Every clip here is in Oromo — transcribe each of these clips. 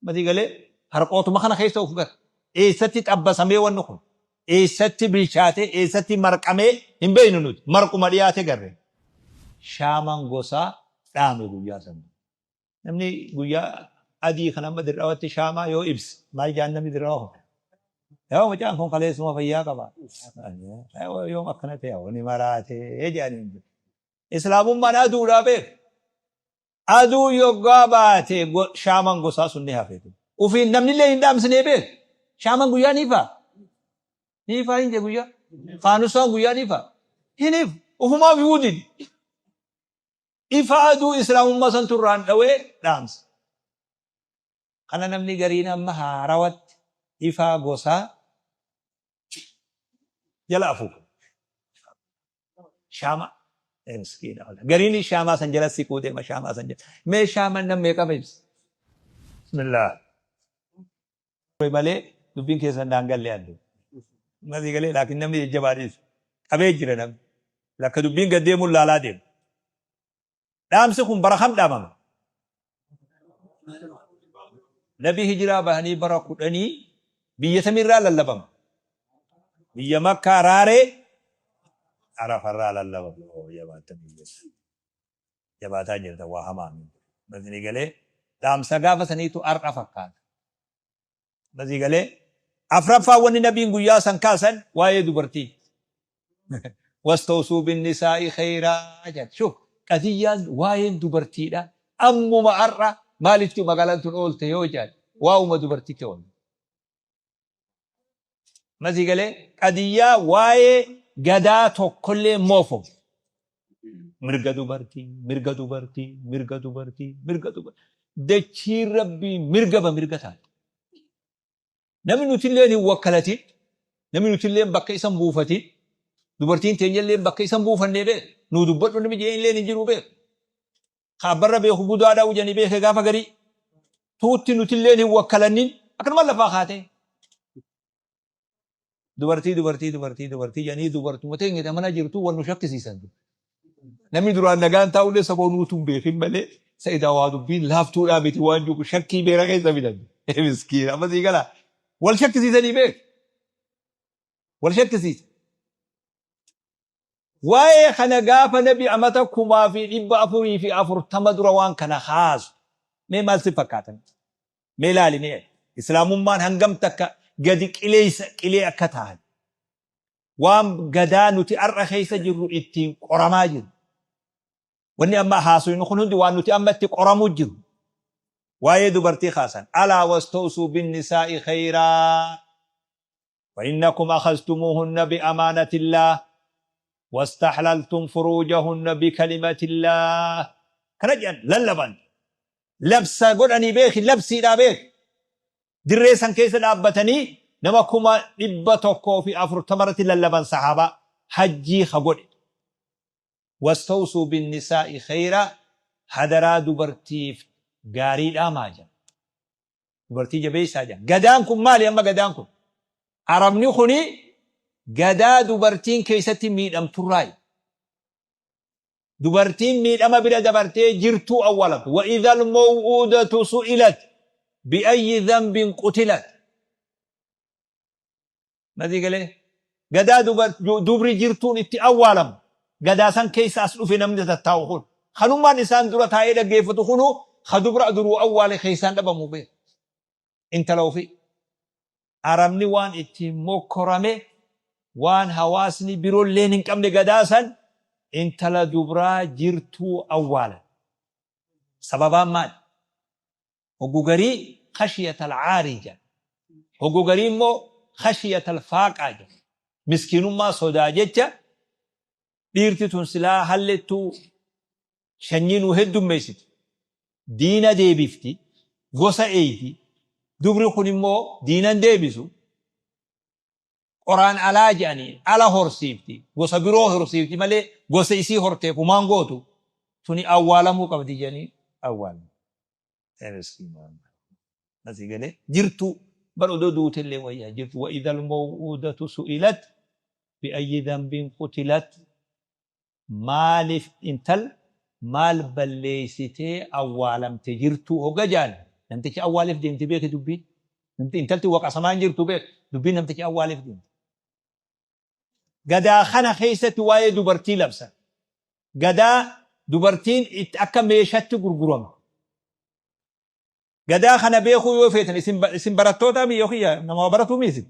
Matii galee harqootuma kana keessa of gara. Eessatti xabbasamee wanni kun? Eessatti bilchaatee eessatti marqamee hin beeknu nuti. Marquma dhiyaate garre. Shaamaan gosaa dhaame guyyaa sana. Namni guyyaa adii kan amma dirrawatti shaamaa yoo ibse maal jaan namni dirrawa kun? Yaa mucaan kun kaleessuma fayyaa qaba. Yoom akkana ta'e wani maraatee jedhanii. Islaamummaan aduudhaa beeku. Aduun yoggaa baate shaamaan gosaa sun ni hafe. Ufiin namnillee hin dhaamsinee beeku. Shaamaan guyyaa ni ifaa? Ni ifaa hin jee guyyaa? Faanusaan guyyaa ni ifaa? Hin ifu. Ufumaaf ifuu didi. Ifa aduu islaamummaa santu irraan dhawee dhaamsa. Kana namni gariin amma haarawatti ifaa gosaa jala afuufa. Shaama miskiina wala. Gariin shaamaa san jala siquu deema shaamaa san jala. Mee shaaman nam meeqa ibsa? Bismillah. Malee dubbiin keessan naan galle andu. Masii galee laakiin namni jajjabaa dhiisu. Qabee jira namni. Lakka dubbiin gad deemuun laalaa deema. Dhaamsi kun bara kam dhaamame? Nabi hijiraa bahanii bara kudhanii biyya tamirraa lallabama? Biyya Makkaa raaree Arafarraa lallabama. Oo jabaatanii jirtu. Jabaataa jirta waa hamaa miti. Masii galee dhaamsa gaafa saniitu har'a fakkaata. Masii galee afraffaa wanni nabiin guyyaa san kaasan waa'ee dubartii. Wastawsuu binnisaa'i khayraa jedha. Shuf qadiyyaan waa'een dubartiidha. Ammuma har'a maalitti magaalaan tun oolte yoo jedhan waa'uma dubartiitti oolte. Masii galee qadiyyaa waa'ee gadaa tokkollee moofamu. Mirga dubartii, mirga dubartii, mirga dubartii, mirga dubartii. Dachiin rabbii mirga ba mirga taate. Namni nutilleen hin wakkalatin, namni nutilleen bakka isan buufatin, dubartiin teenyalleen bakka isan buufannee beek, nuu dubbadhu namni jeenilleen hin jiru beek. Ka abbarra beeku budaadha ujanii beeke gaafa garii. Tuutti nutilleen hin wakkalannin akkanuma lafaa kaatee. Dubartii dubartii dubartii dubartii jedhanii dubartuma teenya ta mana jirtu wal nu shakkisiisan. Namni duraan nagaan taa'ullee saboo nuutu hin beekin malee sa'idaa waa dubbiin laaftuudhaa miti waan jiru shakkii beera keessa fidan. Miskiina amma sii galaa. Wal shakkisiisanii beek. Wal shakkisiisa. Waa'ee kana gaafa nabi amata 1440 dura waan kana kaasu mee maal si fakkaatan? Mee ilaali mee Islaamummaan hangam takka gadi qileessa qilee akka tahan. Waan gadaa nuti har'a keessa jirru ittiin qoramaa jiru. Wanni amma haasofnu kun hundi waan nuti amma itti qoramuu jiru. Waa'ee dubartii kaasan. Alaa wastawsuu binnisaa'i khayraa. فإنكم أخذتموهن بأمانة الله واستحللتم فروجهن بكلمة الله kana jedhan lallaban labsa godhanii beeki labsiidhaa beeki dirree san keessa dhaabbatanii nama 140,000 irratti lallaban sahaabaa hajjii ka godhe wastawsuu binnisaa'i khayraa hadaraa dubartiif gaarii dhaamaa jedhan Dubartii jabeessaa jedhan. Gadaan kun maali amma gadaan kun? Arabni kuni gadaa dubartiin keessatti miidhamturraayi. Dubartiin miidhama bira dabartee jirtuu awwaalamtu. Wa idhal maw'uudatu su'ilat bi'ayyi dhanbin qutilat. Masii galee gadaa dubri jirtuun itti awwaalamu gadaa san keessa as dhufe namni tattaa'u kun kanummaan isaan dura taa'ee dhaggeeffatu kunuu ka dubra duruu awwaale keessaan dhabamu beeku. Intala ofii. Arabni waan ittiin mokkorame waan hawaasni birolleen hin qabne gadaa san intala dubraa jirtuu awwaalan. Sababaan maali? Hoggu garii khashiyatal aarii jedhan. Hoggu garii immoo khashiyatal faaqaa jedhan. Miskiinummaa sodaa jecha dhiirti tun silaa hallettuu shanyii nuu heddummeessiti. Diina deebifti, gosa eeydi. Dubri kun immoo diina hin deebisu. Qoraan alaa jedhanii ala horsiifti. Gosa biroo horsiifti malee gosa isii horteef humaan gootu. Tuni awwaalamuu qabdi jedhanii awwaalan. Asii galee jirtu bar odoo duutellee wayyaa jirtu wa idhal maw'uudatu su'ilat bi'ayyi dhanbin qutilat maaliif intal maal balleessitee awwaalamte jirtu hogga jaan Namticha awwaaleef deemti beeki dubbiin. Namti intalti waqasamaa hin jirtu beek dubbiin namticha awwaaleef deemti. Gadaa kana keessatti waa'ee dubartii labsan. Gadaa dubartiin itti akka meeshatti gurguramtu. Gadaa kana beekuu yoo feetan isin barattoota mi yookiin nama baratuu mi isin?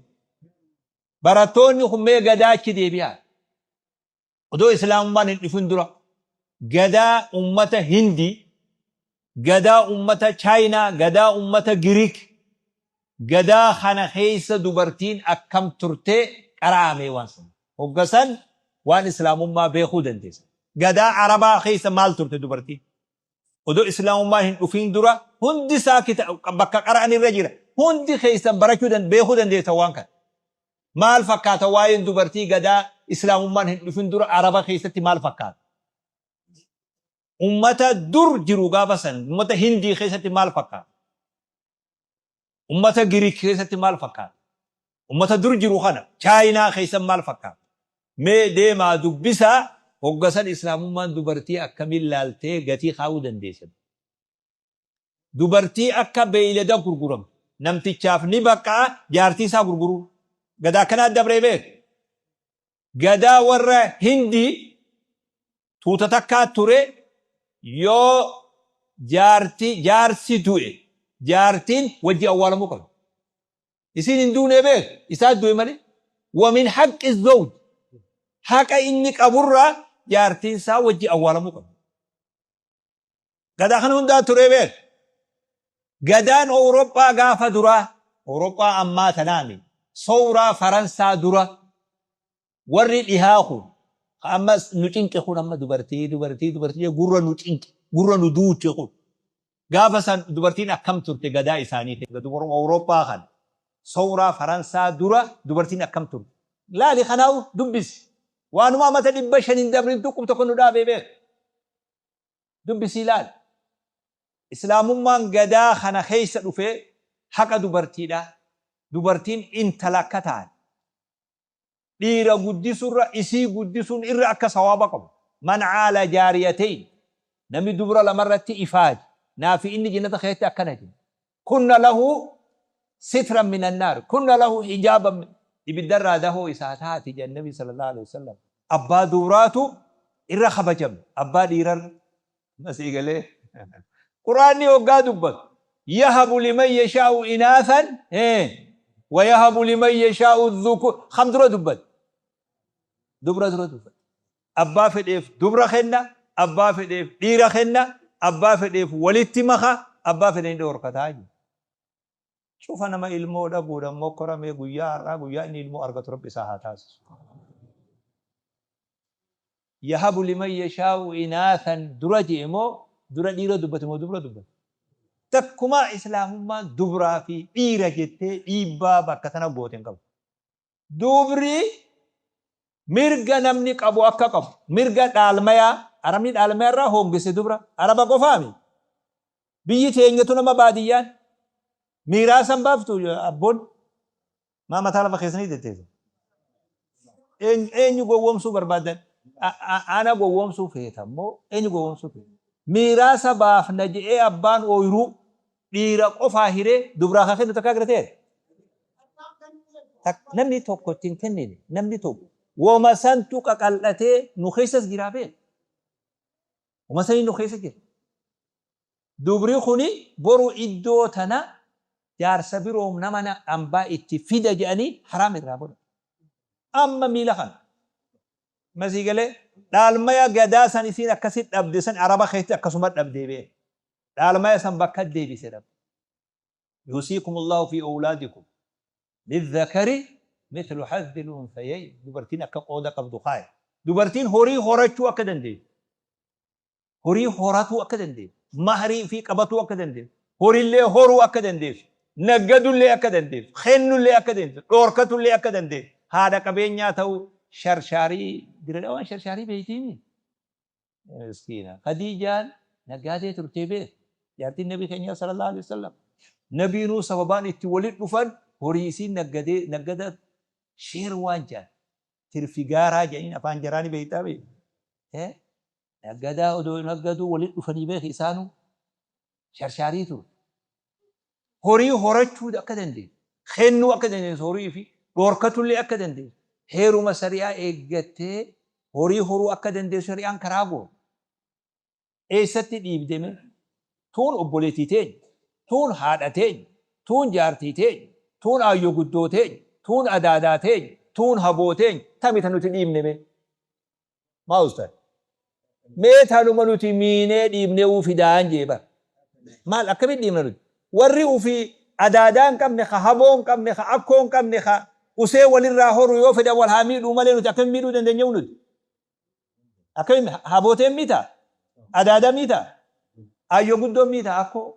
Barattoonni kun mee gadaa achi deebi'aa. Odoo Islaamummaan hin dhufin dura gadaa ummata Hindii, gadaa ummata Chaayinaa, gadaa ummata Giriik, gadaa kana keessa dubartiin akkam turte qara'aa mee waan san. Hogga san waan Islaamummaa beekuu dandeessan. Gadaa Arabaa keessa maal turte dubartiin? Odoo Islaamummaan hin dhufin dura hundi isaa bakka qara'an irra jira. Hundi keessan barachuu beekuu dandeessan waan kana. Maal fakkaata waa'een dubartii gadaa Islaamummaan hin dhufin dura Araba keessatti maal fakkaata? Ummata dur jiru gaafa san ummata Hindii keessatti maal fakkaata? Ummata Giriik keessatti maal fakkaata? Ummata dur jiru kana Chaayinaa keessa maal fakkaata? Mee deemaa dubbisaa hogga san Islaamummaan dubartii akkamiin laaltee gatii kaa'uu dandeessan? Dubartii akka beeylada gurguramtu. Namtichaaf ni baqqa'a jaartii isaa gurguruu. Gadaa akkanaa dabree beek. Gadaa warra Hindii tuuta takkaa ture yoo jaarti jaarsi du'e jaartiin wajji awwaalamuu qabdi. Isiin hin duunee beek isaa du'e malee. Wa min haqqi zawj haqa inni qaburraa jaartiin isaa wajji awwaalamuu qabdi. Gadaa kana hundaa turee beek. Gadaan Owuroppaa gaafa duraa, Owuroppaa ammaa tanaami, sowraa Faransaa dura warri dhihaa kun ka amma nu cinqe kun amma dubartii dubartii dubartii jedhee gurra nu cinqe gurra nu duuche kun gaafa san dubartiin akkam turte gadaa isaanii keessa dubaruma Owuroppaa kana sowraa Faransaa dura dubartiin akkam turte laali kanaawu dubbisi waanuma amata 500 hin dabrin tuqqum tokko nu dhaabee beek. Dubbisii ilaali. Islaamummaan gadaa kana keessa dhufee haqa dubartiidhaa, dubartiin intala akka taate, dhiira guddisurra isii guddisuun irra akka sawaaba qabu. Man aala jaariyateyn, namni dubra lamarratti ifaaje, naafi inni jannata keessatti akkana jedhe. Kunna lahu sitran minan naar, kunna lahu hijaaban ibiddarraa dahoo isaa taati jedhan Nabi sallallahu alaihi wasallam. Abbaa dubraatu irra kabajame abbaa dhiirarra. Amma sii galee? Qur'aanni hoggaa dubbatu yahabu liman yashaa'u inaathan wa yahabu liman yashaa'u dhukur kam dura dubbate? Dubra dura dubbate. Abbaa fedheef dubra kenna, abbaa fedheef dhiira kenna, abbaa fedheef walitti maka, abbaa fedhe ni dhoorkata jedhe. Cufa nama ilmoo dhabuudhaan mokkoramee guyyaa har'aa guyyaa inni ilmoo argatu Rabbi isaa haa taasisu. Yahabu liman yashaa'u inaathan dura je'e moo dura dhiira dubbate moo dubra dubbate? Takkumaa Islaamummaan dubraa fi dhiira jettee dhiibbaa bakka tana goote hin qabdu. Dubri mirga namni qabu akka qabu, mirga dhaalmayaa, Arabni dhaalmaya irraa hoongesse dubra, Araba qofaami? Biyyi teenya tun amma baadiyyaan miiraasa hin baaftu abboon maa mataa lafa keessanii tetteessan. Eenyu gowwoomsuu barbaaddan? Ana gowwoomsuu feeta immoo eenyu gowwoomsuu feeta? Miiraasa baafna je'ee abbaan ooyruu dhiira qofaa hiree dubraa ka kennu takkaa agarteera? Namni tokko itti hin kennine namni tokko woma santu qaqal'atee nu keessas jiraa beek. Woma sanii nu keessa jira. Dubri kuni boru iddoo tana jaarsa biroom nama ambaa itti fida jedhanii haraam irraa godhan. Amma miila kana. Masii galee dhaalmaya gadaa san isiin akkasi dhabde san araba keessatti akkasuma dhabdee beek. Dhaalmaya san bakka deebise Rabbi. Yuusiikumullahu fi awlaadikum lizzakari mithlu hazzil unthayayn dubartiin akka qooda qabdu kaaye. Dubartiin horii horachuu akka dandeessu. Horii horatuu akka dandeessu. Mahrii fi qabatuu akka dandeessu. Horillee horuu akka dandeessu. Naggadullee akka dandeessu. Kennullee akka dandeessu. Dhoorkatullee akka dandeessu. Haadha qabeenyaa ta'uu sharshaarii dira dhawaan sharshaarii beeytiimi. Miskiina. Khadiijaan naggaadee turtee beek. Jaartiin Nabii keenyaa sallallahu alaihi wasallam. Nabiinuu sababaan itti walitti dhufan horii isiin naggadee naggada sheer waan jedhan. Tirfi gaaraa jedhaniin afaan jaraa ni beektaa beek. Naggadaa odoo naggaduu walitti dhufanii beek isaanuu. Sharshaarii ture. Horii horachuu akka dandeessu, kennuu akka dandeessu horii fi dhoorkatullee akka dandeessu, heeruma shari'aa eeggattee horii horuu akka dandeessu shari'aan karaa goote. Eessatti dhiibde mee? Tuun obboleettii teenya, tuun haadha teenya, tuun jaartii teenya, tuun aayyo guddoo teenya, tuun adaadaa teenya, tuun haboo teenya, tami ta nuti dhiibne mee? Maa ustaad? Mee tanuma nuti miinee dhiibneewuu fidaan jee bar. Maal akkamitti dhiibna nuti? Warri ufii adaadaa hin qabne, ka haboo hin qabne, ka akkoo hin qabne, ka usee walirraa horu yoo fedhan wal haa miidhuu malee nuti akkamitti miidhuu dandeenyewu nuti? Akkamitti habooteen miitaa? Adaadaa miitaa? Aayyoo guddoon miitaa akkoo?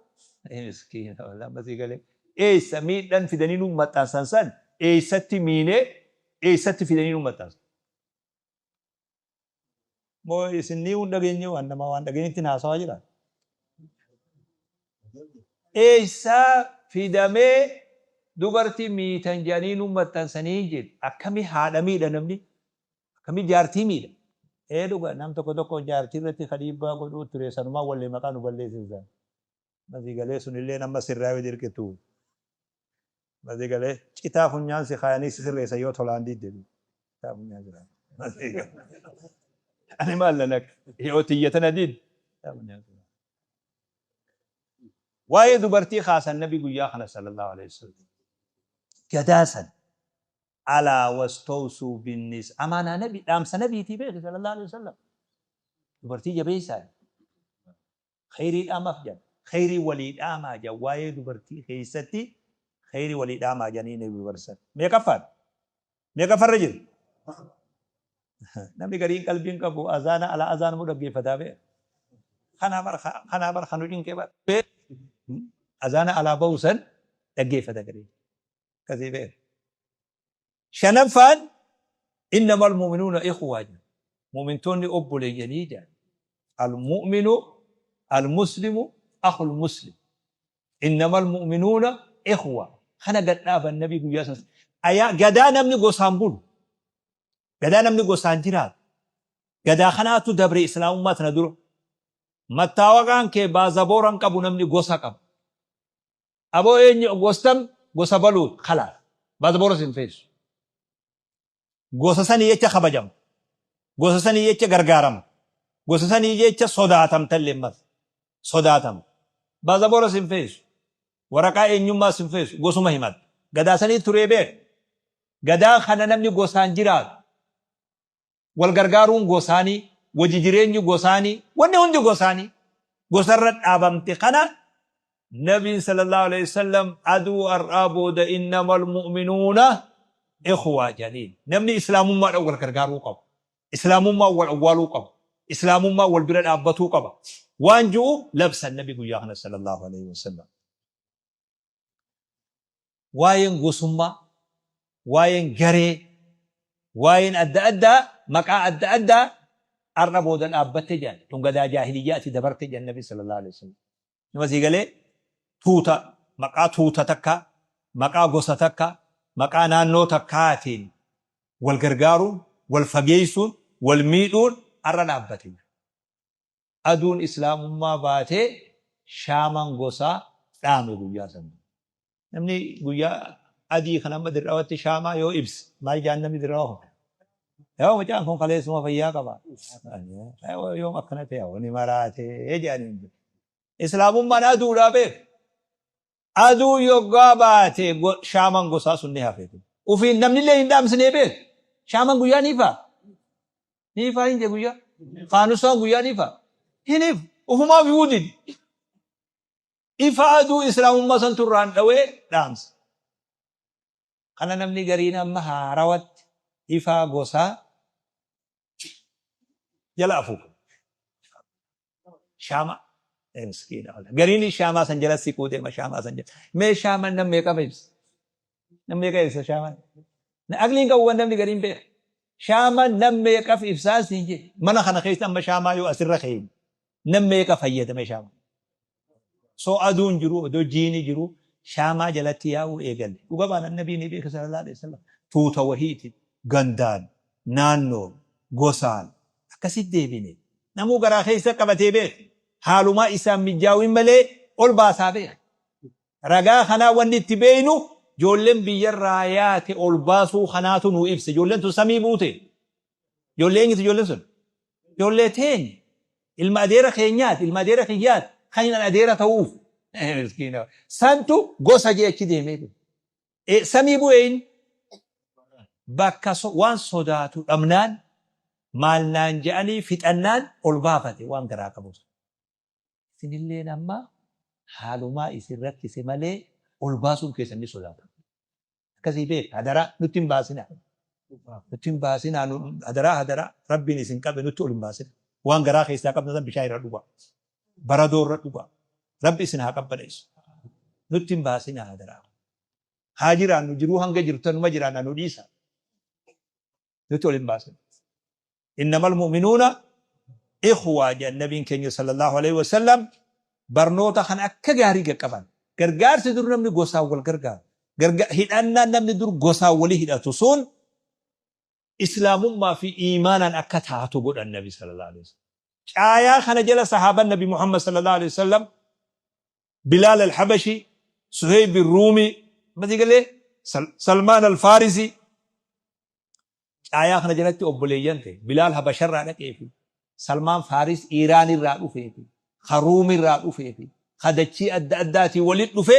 Miskiina wallah amma sii galee. Eessa miidhan fidanii nu maxxansan san eessatti miinee eessatti fidanii nu maxxansan? Moo isin ni hin dhageenye waan nama waan dhageenyittiin haasawaa jira. Eessaa fidamee dubartii miitan jedhanii nu maxxansanii hin jedhu. Akkami haadha miidha namni? Akkami jaartii miidha? Ee dhuga nam tokko tokko jaartii irratti ka dhiibbaa godhuu ture sanumaan wallee maqaa nu balleessisan. Masii galee sunilleen amma sirraayuu dirqitu. Masii galee citaa funyaan si kaayanii si sirreessan yoo tolaan didde. Citaa funyaan si kaayan. Masii galee. Ani maal lalak yoo tiyya tana did. Citaa funyaan si kaayan. Waa'ee dubartii kaasan nabi guyyaa kana sallallahu alaihi wasallam. Gadaa san alaa wastawsuu binnis amaanaa nabi dhaamsa nabiitii beeki sallallahu alaihi wasallam. Dubartii jabeessaa. Kheyrii dhaamaf jedhan. Kheyrii walii dhaamaa jedhan waa'ee dubartii keeysatti kheyrii walii dhaamaa jedhanii nabi barsiisan. Meeqaffaadha? Meeqaffarra jira? Namni gariin qalbiin qabu azaana alaa azaanamu dhaggeeffataa bee. Kanaa bar kanaa bar kanu cinqee bar. Azaana alaa bahu san dhaggeeffata gariin. Akkasii bee. Shanaffaan innamal mu'minuuna ikhwaa jedha. Mu'mintoonni obboleeyyanii jedha. Al-mu'minu al-muslimu akhul muslim. Innamal mu'minuuna ikhwa. Kana gad dhaaban nabii guyyaa san. Ayaa gadaa namni gosaan bulu. Gadaa namni gosaan jiraatu. Gadaa kanaatu dabre islaamummaa tana dura. Mattaawaqaan kee baazaboora hin qabu namni gosa qaba. Aboo eenyu gostam gosa baluut kalaas baazaboora sin feessu. Gosa sanii jecha kabajamta. Gosa sanii jecha gargaaramta. Gosa sanii jecha sodaatamtallee ammas. Sodaatamta. Baazaboora sin feessu. Waraqaa eenyummaa sin feessu. Gosuma himatta. Gadaa sanii turee beek. Gadaa kana namni gosaan jiraatu. Wal gargaaruun gosaanii, wajji jireenyi gosaanii, wanni hundi gosaanii. Gosarra dhaabamte kana Nabiin sallallahu alaihi wasallam aduu har'aa booda innamal mu'minuuna ikhwaa jedhaniin. Namni islaamummaadhaan wal gargaaruu qaba. Islaamummaan wal awwaaluu qaba. Islaamummaan wal bira dhaabbatuu qaba. Waan ji'u labsan Nabi guyyaa kana sallallahu alaihi wasallam. Waa'een gosummaa, waa'een garee, waa'een adda addaa maqaa adda addaa har'a booda dhaabbatte jedhan. Tun gadaa jaahiliyyaati dabarte jedhan Nabi sallallahu alaihi wasallam. Nama sii galee tuuta maqaa tuuta takka, maqaa gosa takka, maqaa naannoo takkaatiin wal gargaaruun, wal fageessuun, wal miidhuun har'a dhaabbate. Aduun Islaamummaa baatee shaamaan gosaa dhaame guyyaa san. Namni guyyaa adii kan amma Dirrawatti shaamaa yoo ibse maal jaan namni Dirrawa kun? Yaa mucaan kun kaleessuma fayyaa qaba. Yoom akkana ta'e ni maraatee jedhaniin. Islaamummaan aduudhaa beek. Aduun yoggaa baate shaamaan gosaa sun ni hafe. Ufiin namnillee hin dhaamsinee beek. Shaamaan guyyaa ni ifaa. Ni ifaa hin jee guyyaa. Faanusaan guyyaa ni ifaa. Hin ifu. Ufumaaf ifuu didi. Ifa aduu islaamummaa santu irraan dhawee dhaamsa. Kana namni gariin amma haarawatti ifaa gosaa jala afuufa. Shaama. Miskiina. Gariin shaamaa san jala siquu deema shaamaa san jala. Mee shaaman nam meeqa ibsa? Nam meeqa ibsa shaaman? Aqliin qabu waan namni gariin beeka. Shaaman nam meeqaf ibsaa siin jedhe. Mana kana keessa amma shaamaa yoo asirra keenye nam meeqa fayyadame shaamaa? Osoo aduun jiru, odoo jiini jiru shaamaa jalatti yaa'uu eegalle. Dhuga baana Nabii ni beeka sallallahu alaihi wasallam. Tuuta wahiitiin, gandaan, naannoon, gosaan akkasitti deebine. Namuu garaa keessa qabatee beeka. Haalumaa isaan mijjaawin malee ol baasaa beeka. Ragaa kanaa wanni itti beeynu ijoolleen biyyarraa yaate ol baasuu kanaatu nuu ibse. Ijoolleen tun samii buute. Ijoollee eenyuti ijoolleen sun? Ijoollee teenya. Ilma adeera keenyaati, ilma adeera kiyyaati. Kan inni adeera ta'uuf. Miskiina. Santu gosa jee achi deemee jiru. Samii bu'e inni. Bakka waan sodaatu dhabnaan maal naan je'anii fixannaan ol baafate waan garaa qabu. Isinilleen amma haalumaa isin rakkise malee ol baasuun keessan ni sodaata. Akkasii beek hadaraa nutti hin baasinaa. Nutti hin baasinaa hadaraa hadaraa Rabbiin isin qabe nutti ol hin baasina. Waan garaa keessaa qabdan san bishaan irra dhugaa. Baradoo irra dhugaa. Rabbi isin haa qabbaneessu. Nutti hin baasinaa hadaraa. Haa jiraannu jiruu hanga jirtu tanuma jiraanna nu dhiisa. Nutti ol hin baasina. Innamal mu'minuuna ikhwaa jedhan nabiin keenya sallallahu alaihi wasallam. Barnoota kan akka gaarii qaqqaban. Gargaarsi dur namni gosaan wal gargaaru. Hidhannaan namni dur gosaan walii hidhatu sun islaamummaa fi iimaanaan akka taatu godhan nabi sallallahu alaihi wasallam. Caayaa kana jala sahaaban nabi Muhammad sallallahu alaihi wasallam, Bilaal al-Habashi, Suheyb al-Ruumi, mati galee Salmaan al-Farisi, caayaa kana jalatti obboleeyyan ta'e. Bilaal Habasharraa dhaqee fi Salmaan Faaris Iiraan irraa dhufee fi ka Ruum irraa dhufee fi ka dachii adda addaatii walitti dhufe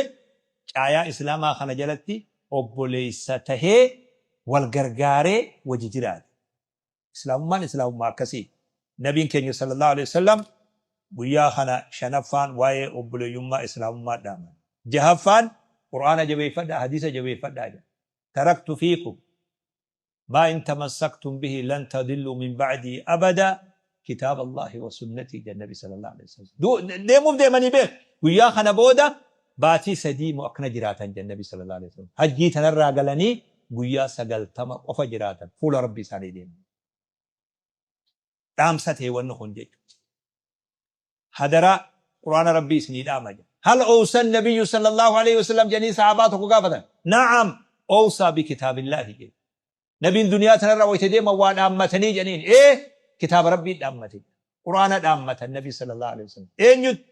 caayaa Islaamaa kana jalatti obboleessa tahee wal gargaaree wajji jiraate. Islaamummaan Islaamummaa akkasii. Nabiin keenya sallallahu alaihi wasallam guyyaa kana shanaffaan waa'ee obboleeyyummaa Islaamummaa dhaaman. Jahaffaan Qur'aana jabeeffadhaa, hadiisa jabeeffadhaa jedha. Taraktu fiikum maa in tamassaktum bihi lan tadilluu min ba'dii abada kitaaba Allaahi wa sunnatii jedha Nabi sallallahu alaihi wasallam. Deemuuf deemanii beek. Guyyaa kana booda baatii 3 moo akkana jiraatan jedha Nabi sallallahu alaihi wasallam. Hajjii tanarraa galanii guyyaa 90 qofa jiraatan fuula Rabbii isaanii deeman. Dhaamsa ta'e wanni kun jechuudha. Hadaraa Qur'aana Rabbii isinii dhaama jedha. Hal owsa nabiyyu sallallahu alaihi wasallam jedhanii sahaabaa tokko gaafatan. Na'am, owsaa bi kitaabillaahi jedhe. Nabiin duniyaa tanarra wayita deeman waa dhaammatanii jedhaniin. Ee, kitaaba Rabbii dhaammate. Qur'aana dhaammatan Nabi sallallahu alaihi wasallam. Eenyutti?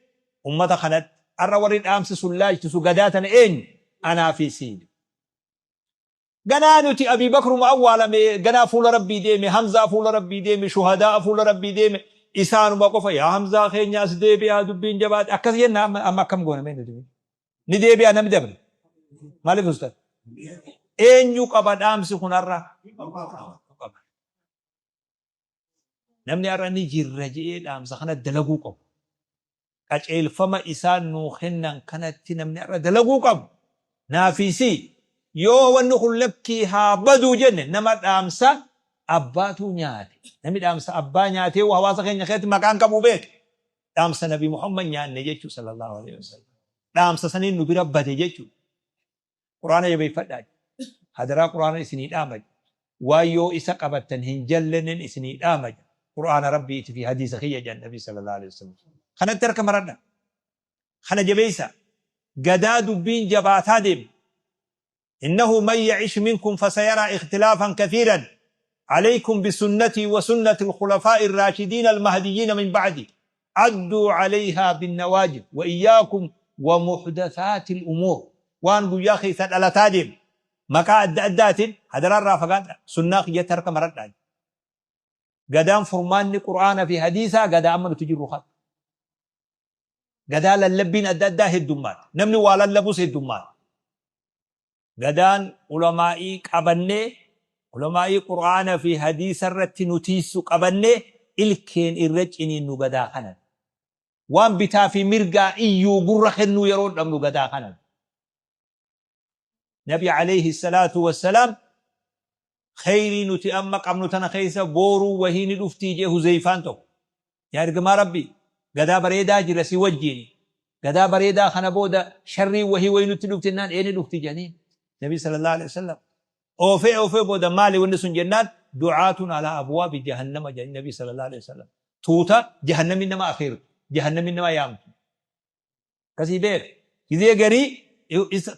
Ummata kanatti. Har'a warri dhaamsi sun laalchisu gadaa tana eenyu? Anaa fi siini. Ganaa nuti Abii Bakruma awwaalame, ganaa fuula Rabbii deeme, Hamzaa fuula Rabbii deeme, shuhadaa'a fuula Rabbii deeme, isaanuma qofa yaa Hamzaa keenya as deebi'aa, dubbiin jabaate akkas jenna. Amma amma akkam goona mee nuti? Ni deebi'aa namni dabre? Maaliif ustaz? Eenyu qaba dhaamsi kun har'a? Qaba. Namni har'a ni jirra je'ee dhaamsa kana dalaguu qabu. Qaceelfama isaan nuu kennan kanatti namni har'a dalaguu qabu. Naafii si yoo wanni kun lakkii haa baduu jenne nama dhaamsa abbaatu nyaate. Namni dhaamsa abbaa nyaatee hawaasa keenya keessatti maqaan qabu beeke. Dhaamsa Nabi Muhammad nyaanne jechuu sallallahu alaihi wasallam. Dhaamsa saniin nu bira bade jechuu. Qur'aana jabeeffadhaa. Hadaraa Qur'aana isinii dhaama. Waan yoo isa qabattan hin jallennen isinii dhaama. Qur'aana Rabbiiti fi hadiisa kiyya jedhan Nabi sallallahu alaihi wasallam. Kanatti harka maradha. Kana jabeessa. Gadaa dubbiin jabaataa deema. Innahu man ya'ish minkum fasayaraa ikhtilaafan kathiiran, alaykum bisunnatii wa sunnati al-khulafaa'i ar-raashidiina al-mahdiyyiina min ba'di, adduu alayhaa binnawaajid, wa iyyaakum wa muhdathaati al-umuur. Waan guyyaa keessa dhalataa deemu maqaa adda addaatiin hadaraa irraa fagaadhaa, sunnaa kiyyatti harka maradhaa. Gadaan furmaanni Qur'aana fi hadiisaa gadaa amma nuti jirru kana. Gadaa lallabbiin adda addaa heddummaate. Namni waa lallabus heddummaate. Gadaan ulamaa'ii qabannee, ulamaa'ii Qur'aana fi hadiisa irratti nu tiissu qabannee ilkeen irra ciniinnu gadaa kana. Waan bitaa fi mirgaa iyyuu gurra kennuu yeroo dhabnu gadaa kana. Nabi alayhi salaatu wassalaam kheyrii nuti amma qabnu tana keessa booruu wahii ni dhuftii jee Huzeyfaan tokko. Yaa ergamaa Rabbii, gadaa bareedaa jira si wajjiini. Gadaa bareedaa kana booda sharriin wahii wayii nutti dhufti jennaan, ee ni dhufti jedhaniin. Nabi sallallahu alaihi wasallam oofee oofee booda maali wanni sun jennaan, du'aatun alaa abwaabi jahannama jedhanii Nabi sallallahu alaihi wasallam. Tuuta jahannamiin nama afeertu, jahannamiin nama yaamtu. Akkasii beek. Gizee garii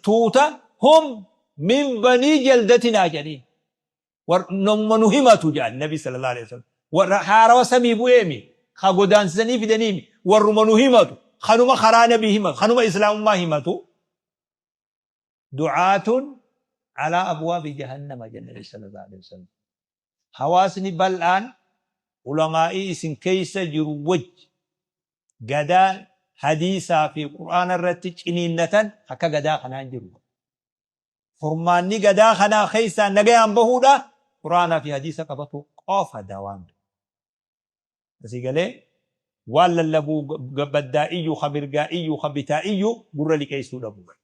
tuuta hum min banii jaldatinaa jedhanii. Namuma nu himatu jedhan Nabi sallallahu alaihi wasallam. Warra haarawa samii bu'eemi. Ka godaansisanii fidaniimi. Warruma nu himatu. Kanuma karaa Nabii himatu. Kanuma Islaamummaa himatu. Du'aatun alaa abwaabi jahannama jedhe Nabi sallallahu alaihi wasallam. Hawaasni bal'aan ulamaa'ii isin keessa jiru wajji gadaa hadiisaa fi qur'aana irratti ciniinnatan akka gadaa kanaan jiru. Furmaanni gadaa kanaa keessaa nagayaan bahuudha qur'aanaa fi hadiisa qabatu qofa dawaan. Asii galee waan lallabuu baddaa iyyuu ka mirgaa iyyuu ka bitaa iyyuu gurra liqeessuu dhabuudha.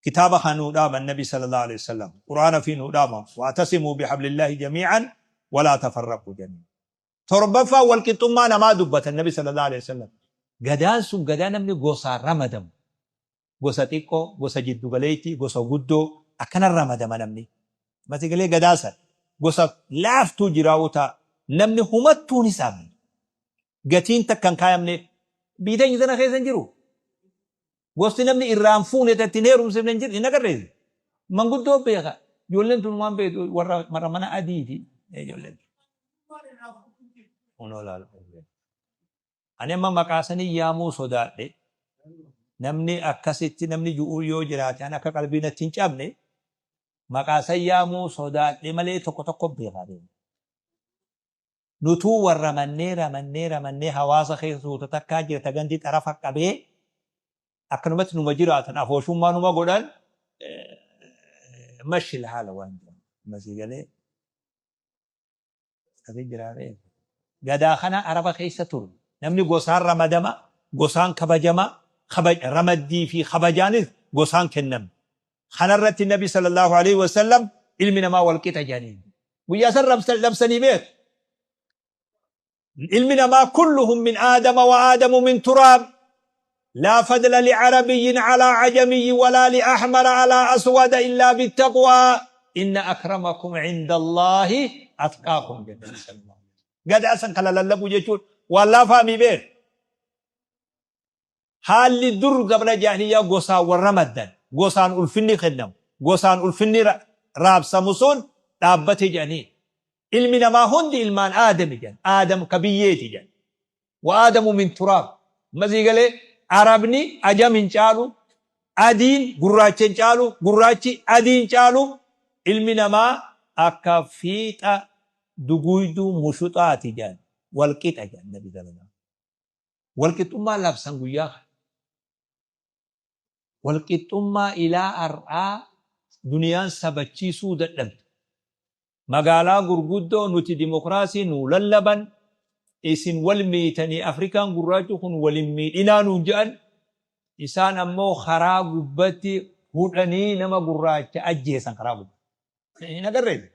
Kitaaba kan nuu dhaaman Nabi sallallahu alaihi wasallam Qur'aana fi nuu dhaaman wa'tasimuu bihablillahi jamii'an walaa tafarraquu jamii'an. Torbaffaa walqixxummaa namaa dubbatan Nabi sallallahu alaihi wasallam. Gadaan sun gadaa namni gosaan ramadamu. Gosa xiqqoo, gosa jiddu galeettii, gosa guddoo akkanan ramadama namni. Mati galee gadaa san gosa laaftuu jiraa'uu ta'a namni humattuun hisaabne. Gatiin takka hin kaayamneef. Biyyi teenya tana keessa hin jiru. Gosti namni irraa hin fuune ta ittiin heerumsifne hin jirti hin agarrees. Manguddoo beeka. Ijoolleen tun waan beektu warra warra mana adiiti. Ijoolleen tun. Kunoo laal. Ani amma maqaa sanii yaamuu sodaadhe. Namni akkasitti namni ju'uu yoo jiraate an akka qalbii natti hin cabne maqaa san yaamuu sodaadhe malee tokko tokko beekaa deema. Nutuu wal ramannee ramannee ramannee hawaasa keessa suuta takkaa jira ta gandi xarafa qabee akkanumatti numa jiraatan afooshummaa numa godhan mashil haala waan jedhamu. Masii galee akkasii jiraa bee. Gadaa kana Araba keessa ture. Namni gosaan ramadama, gosaan kabajama, ramaddii fi kabajaanis gosaan kennama. Kanarratti Nabi sallallahu alaihi wasallam ilmi namaa wal qixa jedhaniin. Guyyaa san labsanii beeku. Ilmi namaa kulluhum min Aadama wa Aadamu min turaab. Laa fadla li'arabiyyin alaa ajamiyyin walaa li'ahmara alaa aswada illaa bittaqwaa. Inna akramakum inda Allaahi atqaakum jedhe Nabi sallallahu alaihi wasallam. Gadaa san kana lallabuu jechuun waan laafaa mii beeku. Haalli dur zabana jaahiliyyaa gosaan wal ramaddan, gosaan ulfinni kennamu, gosaan ulfinni raabsamu sun dhaabbate jedhanii. Ilmi namaa hundi ilmaan Aadami jedhan. Aadam ka biyyeeti jedhan. Wa Aadamu min turaab. Amma sii galee Arabni ajam hin caalu, adiin gurraacha hin caalu, gurraachi adii hin caalu. Ilmi namaa akka fiixa duguuyduu mushuxaati jedhan. Wal qixa jedhan Nabi sallallahu. Walqixxummaa labsan guyyaa kana. Walqixxummaa ilaa har'aa duniyaan sabachiisuu dadhabde. Magaalaa gurguddoo nuti dimokiraasii nuu lallaban, isin wal miitanii Afrikaan gurraachi kun wal hin miidhinaa nuun jedhan, isaan ammoo karaa gubbatti hudhanii nama gurraacha ajjeesan karaa gubbatti. Hin agarree?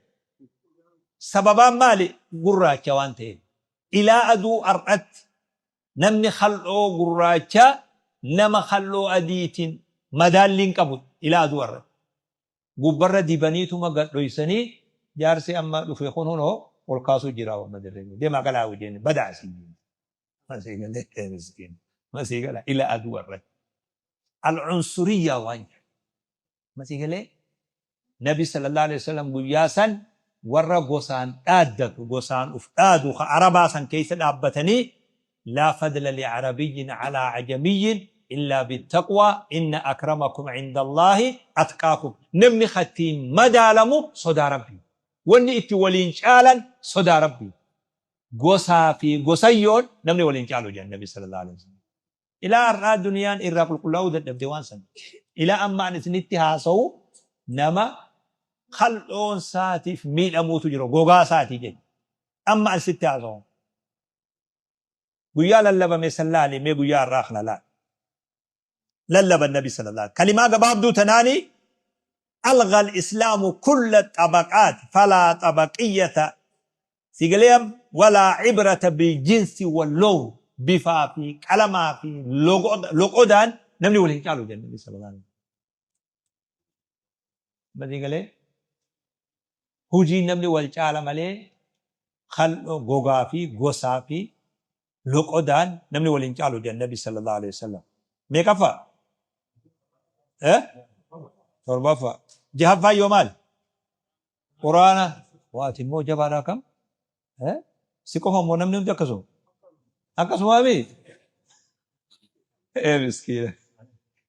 Sababaan maali? Gurraacha waan ta'eef. Ilaa aduu har'atti namni kal'oo gurraachaa nama kal'oo adiitiin madaallii hin qabu ilaa aduu har'atti. Gubbarra dibaniituma gad dhoysanii jaarsi amma dhufe kun hunoo ol kaasuu jira amma dirree. Deemaa galaa wajjin badaa asii. Masii galee miskiin. Masii gala ilaa aduu har'atti. Al-cunsuriyyaa waan jedhu. Masii galee Nabi sallallahu alaihi wasallam guyyaa san warra gosaan dhaaddatu gosaan uf dhaadu ka Arabaa san keessa dhaabbatanii laa fadla li'arabiyyin alaa ajamiyyin illaa bittaqwaa inna akramakum indallaahi atqaakum namni ka ittiin madaalamu sodaa Rabbii wanni itti waliin caalan sodaa Rabbii gosaa fi gosayyoon namni waliin caalu jedhan Nabi sallallahu alaihi wasallam. Ilaa har'aa duniyaan irraa qulqullaa'uu dadhabde waan san. Ilaa amma an isinitti haasawu nama kal'oon saatiif miidhamuutu jira gogaa isaatii jecha. Amma an sitti haasawu. Guyyaa lallabame san laali mee guyyaa har'aa kana laali. Lallaban Nabi sallallahu kalimaa gabaabduu tanaani algha al-islaamu kulla xabaqaat falaa xabaqiyyata Si galee am walaa cibrata bil jinsi wal lown bifaa fi qalamaa fi loqodaan namni wal hin caalu jedhan Nabi sallallahu alaihi wasallam. Si galee hujii namni wal caala malee kal'oo gogaa fi gosaa fi loqodaan namni wal hin caalu jedhan Nabi sallallahu alaihi wasallam. Meeqaffaa? Eh? Torbaffaa. Jahaffaa yoo maali? Quraana waa ati immoo jabaadha akkam? Eh? Si qofa immoo namni hundi akkasuma. Akkasumaa mii? Ee miskiina.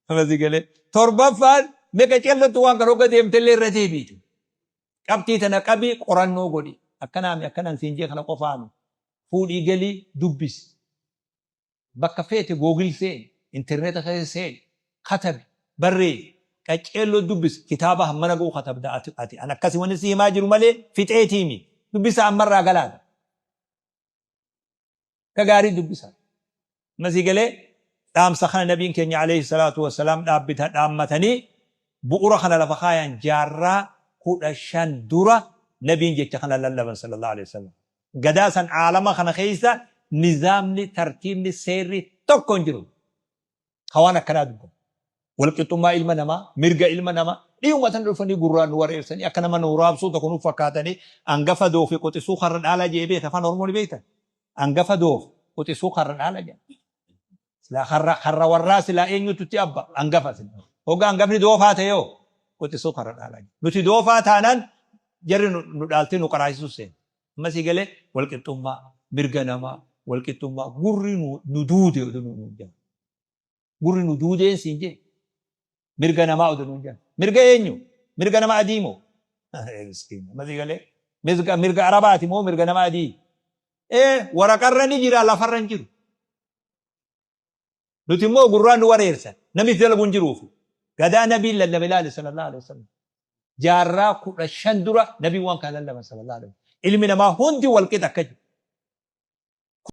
Amma si galee. Torbaffaan meeqa callatu waan kana hogga deemtellee irra deebiitu. Qabxii tana qabii qorannoo godhi. Akkanaami akkanaan siin jee kana qofaami. Fuudhii galii dubbisi. Bakka feete Google seeni, internet keessa seeni, katabi, barreessi, qaceelloo dubbisi, kitaaba hammana ga'u katabda ati ati. An akkasi wanni si himaa jiru malee fixeetii mi. Dubbisaa ammarraa galaata. Akka gaarii dubbisaa. Amma sii galee dhaamsa kana nabiin keenya alayhi salaatu wassalaam dhaabbita dhaammatanii bu'ura kana lafa kaayan jaarraa 15 dura nabiin jecha kana lallaban sallallahu alayhi wasallam. Gadaa san aalama kana keessa nizaamni, tartiibni, seerri tokko hin jiru. Ka waan akkanaa dubbatu. Walqixxummaa ilma namaa, mirga ilma namaa, dhiyuma tana dhufanii gurraan nu wareersanii akka nama nu raabsuu tokko nuuf fakkaatanii angafa doofi quxisuu karra dhaalaa jee beeka afaan Oromoo ni beektan. Angafa doofi quxisuu karra dhaalaa jedha. Silaa karra karra warraa silaa eenyutu itti abba angafa silaa. Hoggaa angafni doofaa ta'e hoo quxisuu karra dhaalaa jedha. Nuti doofaa taanaan jarri nu nu dhaaltee nu qaraasisuu seena. Amma sii galee walqixxummaa mirga namaa walqixxummaa gurri nu nu duude oduu nu nuun jedhan. Gurri nu duudeen siin jee mirga namaa oduu nuun jedhan. Mirga eenyu? Mirga nama adii moo? Miskiina. Amma sii galee mirga mirga Arabaati moo mirga nama adii? Ee waraqarra ni jira lafarra hin jiru. Nuti immoo gurraan nu wareersan. Namni itti dalagu hin jiruufu. Gadaa nabiin lallabe laali sallallahu alaihi wasallam. Jaarraa 15 dura nabiin waan kana lallaban sallallahu alaihi wasallam. Ilmi namaa hundi wal qixa akka jiru.